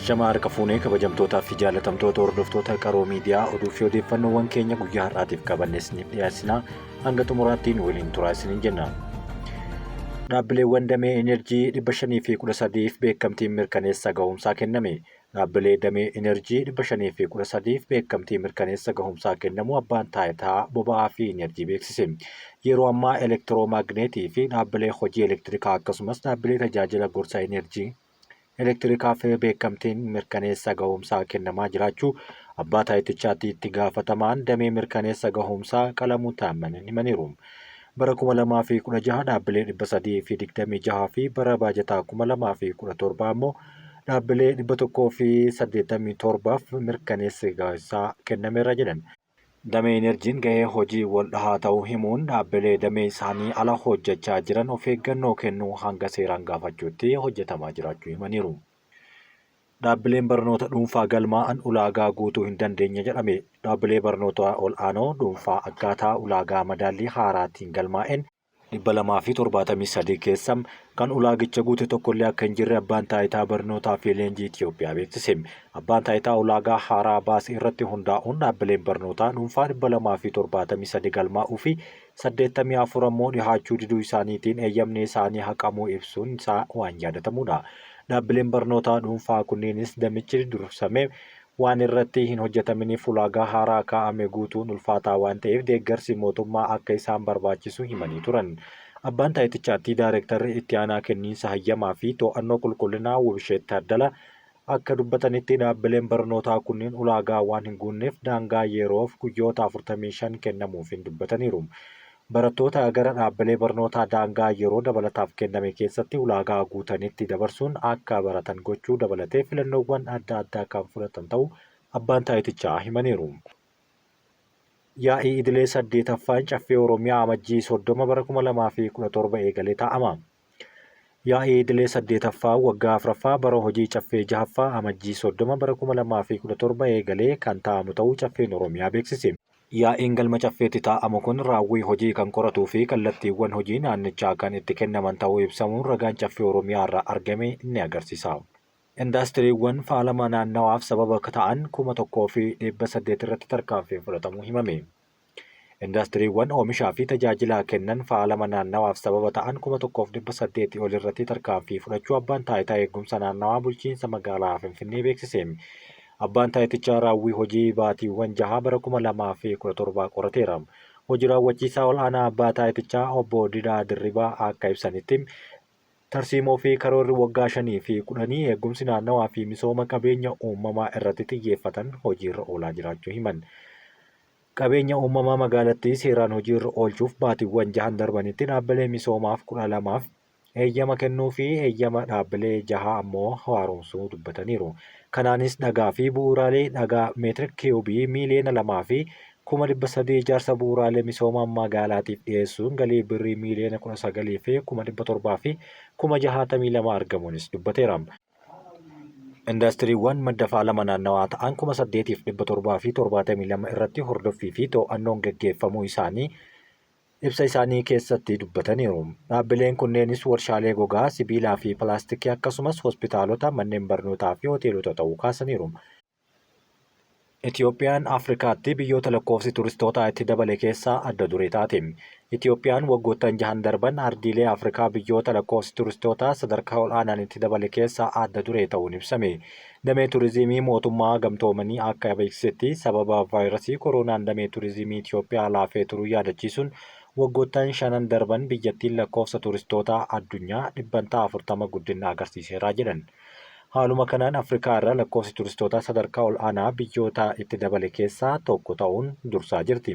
Ashama harka fuunee kabajamtootaa fi jaalatamtoota hordoftoota Qaroo Miidiyaa, oduu fi odeeffannoowwan keenya guyyaa har'aatiif qabanne isiniif dhiyeessina. Hanga xumuraatti nu waliin turaa isiniin jenna. Dhaabbileewwan damee enerjii 513f beekamtiin mirkaneessa gahumsaa kenname. Dhaabbilee damee enerjii 513f beekamtii mirkaneessa gahumsaa kennamuu Abbaan Taayitaa Boba'aa fi Enerjii beeksise. Yeroo ammaa elektiroomaagneetii fi dhaabbilee hojii elektirikaa akkasumas dhaabbilee tajaajila gorsa enerjii elektirikaaf beekamtiin mirkaneessa gahumsaa kennamaa jiraachuu Abbaa Taayitichaatti itti gaafatamaan damee mirkaneessa gahumsaa Qalamuu Taammanin himaniiru. Bara 2016 dhaabbilee 326 fi bara baajataa 2017 ammoo dhaabbilee 187f mirkaneessi gahumsaa kennameera jedhan. Damee Inerjiin gahee hojii waldhahaa ta'uu himuun, dhaabbilee damee isaanii ala hojjechaa jiran of eeggannoo kennuu hanga seeraan gaafachuutti hojjetamaa jiraachuu himaniiru. Dhaabbileen barnoota dhuunfaa galmaa'an ulaagaa guutuu hin dandeenye jedhame. Dhaabbilee barnoota ol'aanoo dhuunfaa akkaataa ulaagaa madaallii haaraatiin galmaa'een 273 keessa kan ulaagicha guute tokkollee akka hin jirre Abbaan Taayitaa Barnootaa fi Leenjii Itiyoophiyaa beeksise. Abbaan Taayitaa ulaagaa haaraa baase irratti hundaa'uun dhaabbileen barnootaa dhuunfaa 273 galmaa'uu fi 84 ammoo dhihaachuu diduu isaaniitiin eeyyamni isaanii haqamuu ibsuun isaa waan yaadatamuudha. Dhaabbileen barnootaa dhuunfaa kunneenis damichi dursamee waan irratti hin hojjetaminiif ulaagaa haaraa kaa'ame guutuun ulfaataa waan ta'eef deeggarsi mootummaa akka isaan barbaachisu himanii turan. Abbaan Taayitichaatti Daarektarri Itti Aanaa Kenniinsa Hayyamaa fi To'annoo Qulqullinaa Wubisheet Taaddala akka dubbatanitti, dhaabbileen barnootaa kunniin ulaagaa waan hin guunneef daangaa yeroof guyyoota 45 kennamuufiin dubbataniiru. Barattoota gara dhaabbilee barnootaa daangaa yeroo dabalataaf kenname keessatti ulaagaa guutanitti dabarsuun akka baratan gochuu dabalatee filannoowwan adda addaa kan fudhatan ta'uu abbaan taayitichaa himaniiru. Yaa'ii idilee 8ffaan Caffee Oromiyaa Amajjii 30 bara 2017 eegalee taa'ama. Yaa'ii idilee 8ffaa waggaa 4ffaa bara hojii Caffee 6ffaa Amajjii 30 bara 2017 eegalee kan taa'amu ta'uu Caffeen Oromiyaa beeksise. Yaa'iin galma Caffeetti taa'amu kun raawwii hojii kan qoratuu fi kallattiiwwan hojii naannichaa kan itti kennaman ta'uu ibsamuun ragaan Caffee Oromiyaarraa argame ni agarsiisa. Indaastiriiwwan faalama naannawaaf sababa ta'an 1,800 irratti tarkaanfiin fudhatamuu himame. Indaastiriiwwan oomishaa fi tajaajilaa kennan faalama naannawaaf sababa ta'an 1,800 ol irratti tarkaanfii fudhachuu Abbaan Taayitaa Eegumsa Naannawaa Bulchiinsa Magaalaa Finfinnee beeksise. Abbaan Taayitichaa raawwii hojii baatiiwwan jahaa bara 2017 qorateera. Hojii raawwachiisaa ol'aanaa Abbaa Taayitichaa Obbo Didhaa Dirribaa akka ibsanitti, tarsiimoo fi karoorri waggaa shanii fi kudhanii eegumsi naannawaa fi misooma qabeenya uumamaa irratti xiyyeeffatan hojiirra oolaa jiraachuu himan. Qabeenya uumamaa magaalattii seeraan hojiirra oolchuuf baatiiwwan jahan darbanitti dhaabbilee misoomaaf 12f eeyyama kennuu fi eeyyama dhaabbilee jahaa ammoo haaromsuu dubbataniiru. Kanaanis dhagaa fi bu'uuraalee dhagaa meetirik kiyuubii miiliyoona 2 fi 300,000 ijaarsa bu'uuraalee misoomaa magaalaatiif dhiyeessuun galii birrii miiliyoona 19 fi 700,062 argamuunis dubbateera. Indaastiriiwwan madda faalama naannawaa ta'an 8,772 irratti hordoffii fi to'annoon gaggeeffamuu isaanii ibsa isaanii keessatti dubbataniiru. Dhaabbileen kunneenis warshaalee gogaa, sibiilaa fi pilaastikii akkasumas hospitaalota, manneen barnootaa fi hoteelota ta'uu kaasaniiru. Itiyoophiyaan Afrikaatti biyyoota lakkoofsi turistootaa itti dabale keessaa adda duree taate. Itiyoophiyaan waggoottan jahan darban ardiilee Afrikaa biyyoota lakkoofsi turistootaa sadarkaa ol'aanaan itti dabale keessaa adda duree ta'uun ibsame. Damee Turizimii Mootummaa Gamtoomanii akka beeksisetti, sababa vaayirasii koroonaan damee turizimii Itiyoophiyaa laafee turuu yaadachiisuun, waggoottan shanan darban biyyattiin lakkoofsa turistootaa addunyaa dhibbantaa 40 guddinna agarsiiseera jedhan. Haaluma kanaan Afrikaa irraa lakkoofsi turistootaa sadarkaa ol'aanaa biyyoota itti dabale keessaa tokko ta'uun dursaa jirti.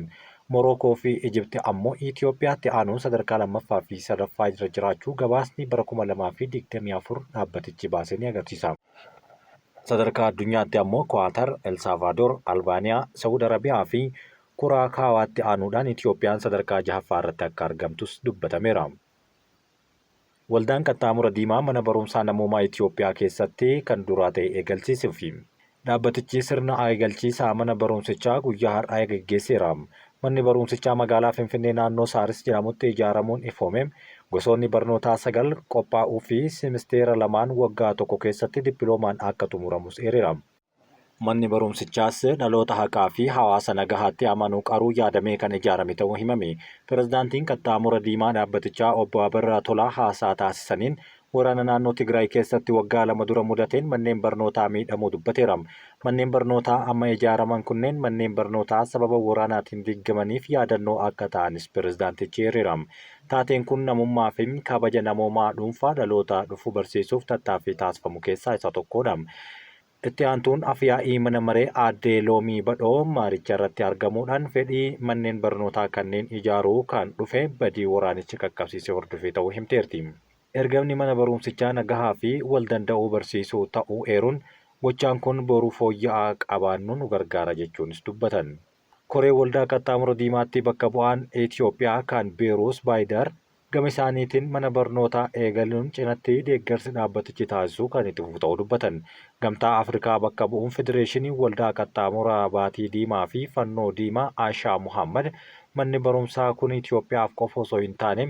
Morookoo fi Ijipti ammoo Itiyoophiyaatti aanuun sadarkaa lammaffaa fi sadaffaa irra jiraachuu gabaasni bara 2024 dhaabbatichi baase ni agarsiisa. Sadarkaa addunyaatti ammoo Kuwaatar, Elsaavaadoor, Albaaniyaa, Sa'ud Arabiyaa fi Kuraakaawaatti aanuudhaan Itiyoophiyaan sadarkaa jahaffaa irratti akka argamtus dubbatameera. Waldaan Qaxxaamura Diimaa mana barumsaa namoomaa Itiyoophiyaa keessatti kan duraa ta'e eegalchiisuufi. Dhaabbatichi sirna aegalchiisaa mana barumsichaa guyyaa har'aa geggeesseera. Manni barumsichaa magaalaa Finfinnee naannoo Saaris jedhamutti ijaaramuun ifoome. Gosoonni barnootaa 9 qophaa'uu fi simisteera lamaan waggaa tokko keessatti dippiloomaan akka xumuramus eereera. Manni barumsichaas dhaloota haqaa fi hawaasa nagahaatti amanu qaruu yaadamee kan ijaarame ta'uu himame. Pirezidaantiin Qaxxaamura Diimaa dhaabbatichaa Obbo Abarraa Tolaa haasaa taasisaniin waraana naannoo Tigraay keessatti waggaa 2 dura mudateen manneen barnootaa miidhamuu dubbateera. Manneen barnootaa amma ijaaraman kunneen manneen barnootaa sababa waraanaatiin diiggamaniif yaadannoo akka ta'anis pirezidaantichi eereera. Taateen kun namummaa fi kabaja namoomaa dhuunfaa dhaloota dhufu barsiisuuf tattaaffii taasifamu keessaa isa tokkodha. Itti aantuun Af-yaa'ii Mana Maree Aadde Loomii Badhoo maricha irratti argamuudhaan fedhii manneen barnootaa kanneen ijaaruu kan dhufe badii waraanichi qaqqabsiise hordofee ta'uu himteerti. Ergamni mana barumsichaa nagahaa fi waldanda'uu barsiisuu ta'uu eeruun, gochaan kun boru fooyya'aa qabaannu nu gargaara jechuunis dubbatan. Koree Waldaa Qaxxaamura Diimaatti bakka bu'aan Itiyoophiyaa kan Beeruus Baayidar gama isaaniitiin mana barnootaa eegaluun cinatti deeggarsi dhaabbatichi taasisu kan itti fufu ta'uu dubbatan. Gamtaa Afrikaa bakka bu'uun Federeeshinii Waldaa Qaxxaamura Baatii Diimaa fi Fannoo Diimaa Aashaa Muhaammad manni barumsaa kun Itiyoophiyaaf qofa osoo hin taane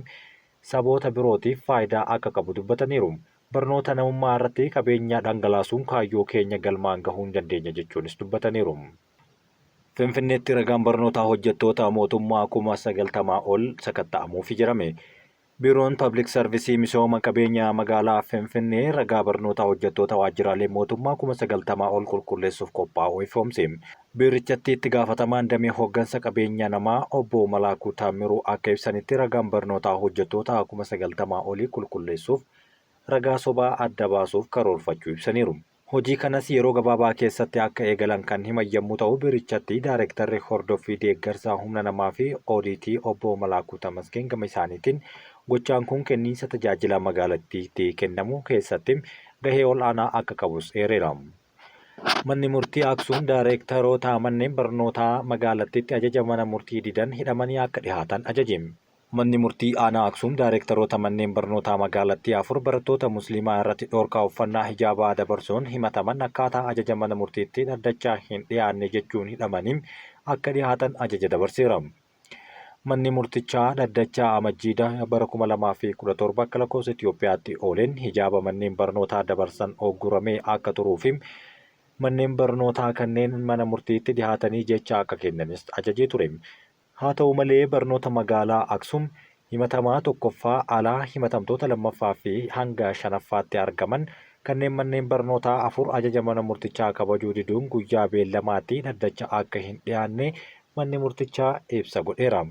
saboota birootiif faayidaa akka qabu dubbataniiru. Barnoota namummaa irratti qabeenya dhangalaasuun kaayyoo keenya galmaan gahuu hin dandeenya jechuunis dubbataniiru. Finfinneetti ragaan barnootaa hojjettoota mootummaa 90,000 ol sakatta'amuufi jedhame. Biiroon Pablik Sarvisii Misooma Qabeenya Magaalaa Finfinnee ragaa barnootaa hojjettoota waajjiraalee mootummaa 90,000 ol qulqulleessuuf qophaa'uu ifoomse. Biirichatti itti gaafatamaan damee hoggansa qabeenya namaa obbo Malaakuu Taammiruu akka ibsanitti ragaan barnootaa hojjettoota 90,000 olii qulqulleessuuf ragaa sobaa adda baasuuf karoorfachuu ibsaniiru. Hojii kanas yeroo gabaabaa keessatti akka eegalan kan himan yammuu ta'u, biirichatti daarektarri hordoffii deeggarsa humna namaa fi oodiitii obbo Malaakuu Tamasgeen gama isaaniitiin gochaan kun kenniinsa tajaajila magaalattiitti kennamu keessatti gahee ol'aanaa akka qabus eereera. Manni Murtii Aksuum Daareektaroota manneen barnootaa magaalattiitti ajaja mana murtii didan hidhamanii akka dhihaatan ajaje. Manni Murtii Aanaa Aksuum Daareektaroota manneen barnootaa magaalattii 4 barattoota Musliimaa irratti dhoorkaa uffannaa hijaabaa dabarsuun himataman akkaataa ajaja mana murtiitti dhaddachaa hin dhiyaanne jechuun hidhamanii akka dhihaatan ajaja dabarseera. Manni murtichaa dhaddacha Amajjii bara 2017 akka lakkoofsa Itiyoophiyaatti ooleen hijaaba manneen barnootaa dabarsan uugguramee akka turuu fi manneen barnootaa kanneen mana murtiitti dhihaatanii jecha akka kennanis ajajee ture. Haa ta'u malee barnoota magaalaa Aksum himatamaa 1ffaa alaa himatamtoota 2ffaa fi hanga 5ffaatti argaman kanneen manneen barnootaa 4 ajaja mana murtichaa kabajuu diduun guyyaa beellamaatti dhaddacha akka hin dhiyaanne manni murtichaa ibsa godheera.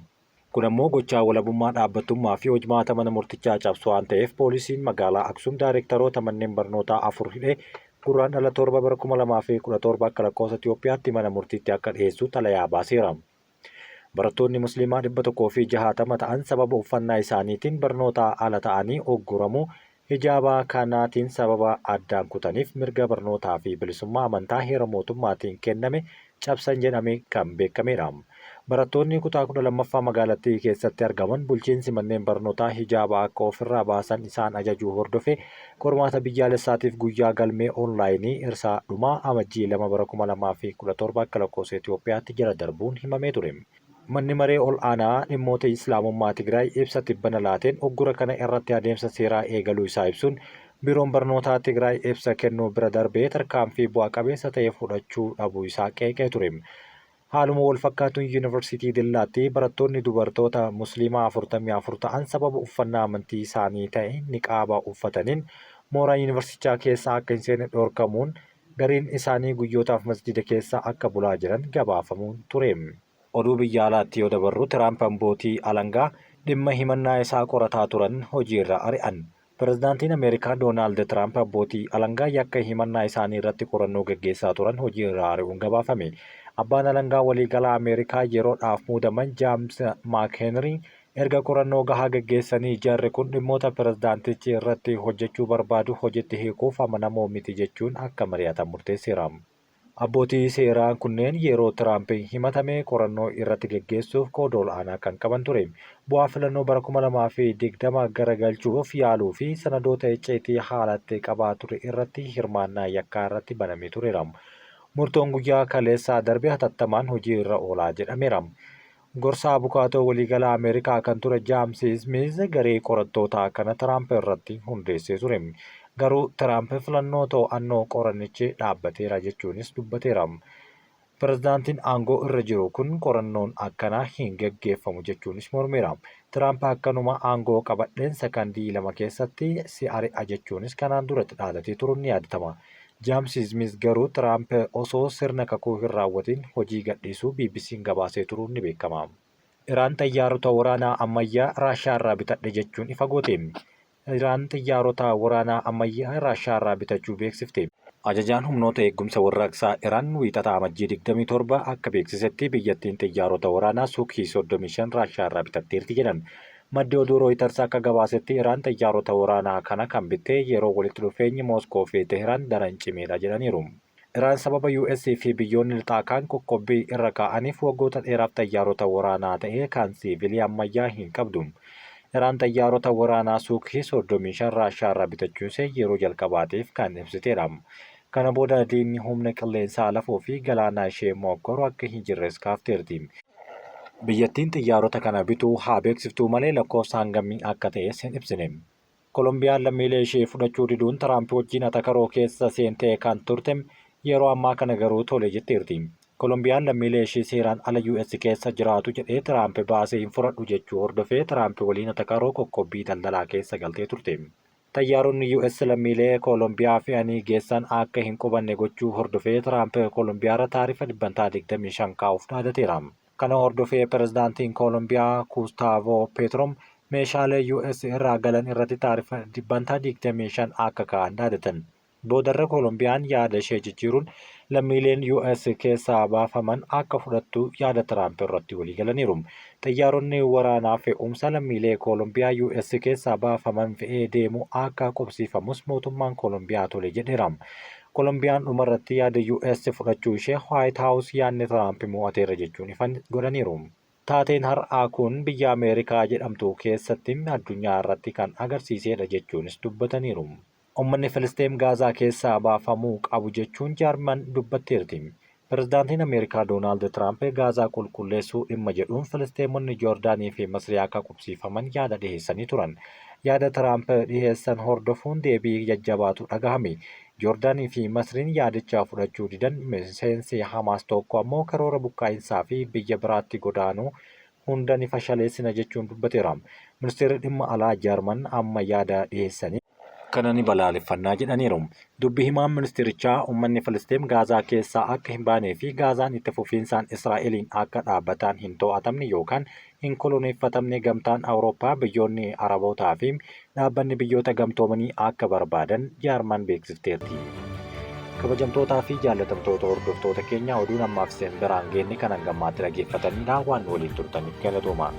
Kun ammoo gochaa walabummaa dhaabbattummaa fi hojmaata mana murtichaa cabsu waan ta'eef poolisiin magaalaa Aksum daarektaroota manneen barnootaa 4 hidhee Gurraandhala 7 bara 2017 akka lakkoofsa Itiyoophiyaatti mana murtiitti akka dhiyeessu xalayaa baaseera. Barattoonni Musliimaa 160 ta'an sababa uffannaa isaaniitiin barnootaa ala ta'anii ugguramuu hijaaba kanaatiin sababa addaan kutaniif mirga barnootaa fi bilisummaa amantaa heera mootummaatiin kenname cabsan jedhamee kan beekameedha. Barattoonni kutaa 12ffaa magaalattii keessatti argaman bulchiinsi manneen barnootaa hijaaba akka ofirraa baasan isaan ajajuu hordofee qormaata biyyaalessaatiif guyyaa galmee onlaayinii irsaa dhumaa Amajjii 2 bara 2017 akka lakkoofsa Itoophiyaatti jala darbuun himamee ture. Manni Maree Ol'aanaa Dhimmoota Islaamummaa Tigraay ibsa tibbana laateen uggura kana irratti adeemsa seeraa eegaluu isaa ibsuun, Biiroon Barnootaa Tigraay ibsa kennuu bira darbee tarkaanfii bu'a qabeessa ta'e fudhachuu dhabuu isaa qeeqee ture. Haaluma walfakkaatuun Yuunivarsiitii Dillaatti barattoonni dubartoota Musliimaa 44 ta'an sababa uffannaa amantii isaanii ta'e niqaaba uffataniin mooraa yuunivarsiitichaa keessa akka hin seenne dhorkamuun gariin isaanii guyyootaaf masjiida keessa akka bulaa jiran gabaafamuun ture. Oduu biyya alaatti yoo dabarru Tiraamp ambootii alangaa dhimma himannaa isaa qorataa turan hojiirra ari'an. Pirezidaantiin Ameerikaa Doonaald Tiraamp abbootii alangaa yakka himannaa isaanii irratti qorannoo gaggeessaa turan hojiirraa ari'uun gabaafame. Abbaan alangaa waliigalaa Ameerikaa yeroodhaaf muudaman Jaams Maakhenrii erga qorannoo gahaa gaggeessanii jarri kun dhimmoota pirezidaantichi irratti hojjechuu barbaadu hojitti hiikuuf amanamoo miti jechuun akka mari'atan murteesseera. Abbootii seeraa kunneen yeroo Tiraamp himatame qorannoo irratti gaggeessuuf qooda ol'aanaa kan qaban ture. Bu'aa filannoo bara 2020 garagalchuuf yaaluu fi sanadoota icciitii haalatti qabaa ture irratti hirmaannaa yakkaa irratti banamee tureera. Murtoon guyyaa kaleessaa darbe hatattamaan hojii irra oolaa jedhameera. Gorsaa abukaatoo waliigalaa Ameerikaa kan ture Jaams Ismiiz garee qorattootaa kana Tiraamp irratti hundeessee ture. Garuu Tiraamp filannoo to'annoo qorannichi dhaabbateera jechuunis dubbateera. Pirezidaantiin aangoo irra jiru kun qorannoon akkanaa hin gaggeeffamu jechuunis mormeera. Tiraamp akkanuma aangoo qabadheen sakandii 2 keessatti si ari'a jechuunis kanaan dura dhaadatee turuun ni yaadatama. Jaams Ismiiz garuu Tiraamp osoo sirna kakuu hin raawwatiin hojii gadhiisuu BBC'n gabaasee turuun ni beekama. Iraan xayyaarota waraanaa ammayyaa Raashiyaarraa bitadhe jechuun ifa goote. Iraan xiyyaarota waraanaa ammayyaa Raashiyaarraa bitachuu beeksifte. Ajajaan Humnoota Eeggumsa Warraaqsaa Iraan Wiixata Amajjii 27 akka beeksisetti biyyattiin xiyyaarota waraanaa Sukhoi 35 Raashiyaarraa bitatteerti jedhan. Maddi oduu Rooyitars akka gabaasetti Iraan xiyyaarota waraanaa kana kan bitte yeroo walitti dhufeenyi Mooskoo fi Tehraan daran cimeedha jedhaniiru. Iraan sababa US fi biyyoonni lixaa kaan qoqqobbii irra kaa'aniif waggoota dheeraaf xayyaarota waraanaa ta'ee kan siivilii ammayyaa hin qabdu. Iraan xayyaarota waraanaa Suukhii 35 Raashiyaarraa bitachuushee yeroo jalqabaatiif kan ibsiteedha. Kana booda diinni humna qilleensaa lafoo fi galaanaa ishee mookkoru akka hin jirres kaafteerti. Biyyattiin xiyyaarota kana bituu haa beeksiftuu malee lakkoofsa hangamii akka ta'es hin ibsine. Kolombiyaan lammiilee ishee fudhachuu diduun Tiraamp wajjin atakaroo keessa seentee kan turte yeroo ammaa kana garuu tole jetteerti. Kolombiyaan lammiilee ishee seeraan ala US keessa jiraatu jedhee Tiraamp baasee hin fudhadhu jechuu hordofee Tiraamp waliin atakaroo qoqqobbii daldalaa keessa galtee turte. Xayyaaronni US lammiilee Kolombiyaa fe'anii geessan akka hin qubanne gochuu hordofee Tiraamp Kolombiyaarra taarifa dhibbantaa 25 kaa'uuf dhaadateera. Kana hordofee Pirezidaantiin Kolombiyaa Kustaavoo Peetiroom meeshaalee US irraa galan irratti taarifa dhibbantaa 25 akka kaa'an dhaadatan. Boodarra Kolombiyaan yaada ishee jijjiiruun lammiileen US keessaa baafaman akka fudhattu yaada Tiraamp irratti waliigalaniiru. Xayyaaronni waraanaa fe'umsa lammiilee Kolombiyaa US keessaa baafaman fe'ee deemu akka qubsiifamus mootummaan Kolombiyaa tole jedheera. Kolombiyaan dhumarratti yaada US fudhachuu ishee Waayit Haawus yaadni Tiraamp mo'ateera jechuun ifa godhaniiru. Taateen har'aa kun biyya Ameerikaa jedhamtu keessatti addunyaa irratti kan agarsiiseedha jechuunis dubbataniiru. Ummanni Filisxeem Gaazaa keessaa baafamuu qabu jechuun Jaarman dubbatteerti. Pirezidaantiin Ameerikaa Doonaald Tiraamp Gaazaa qulqulleessuu dhimma jedhuun Filisxeemonni Joordaanii fi Masrii akka qubsiifaman yaada dhiheessanii turan. Yaada Tiraamp dhiheessan hordofuun deebii jajjabaatu dhagahame. Joordaanii fi Masriin yaadicha fudhachuu didan, miseensi Hamaas tokko ammoo karoora buqqaa'insaa fi biyya biraatti godaanuu hunda ni fashaleessina jechuun dubbateera. Ministeerri Dhimma Alaa Jaarman amma yaada dhiheessanii kana ni balaaleffannaa jedhaniiru. Dubbi himaan ministeerichaa ummanni Filisxeem Gaazaa keessaa akka hin baanee fi Gaazaan itti fufiinsaan Israa'eliin akka dhaabbataan hin to'atamne yookaan hin koloneeffatamne Gamtaan Awurooppaa, biyyoonni Arabootaa fi Dhaabbanni Biyyoota Gamtoomanii akka barbaadan Jaarman beeksifteerti. Kabajamtootaa fi jaallatamtoota hordoftoota keenya oduun ammaaf isin biraan geenne kan hangammaatti dhageeffataniidha waan nu waliin turtaniif galatooma.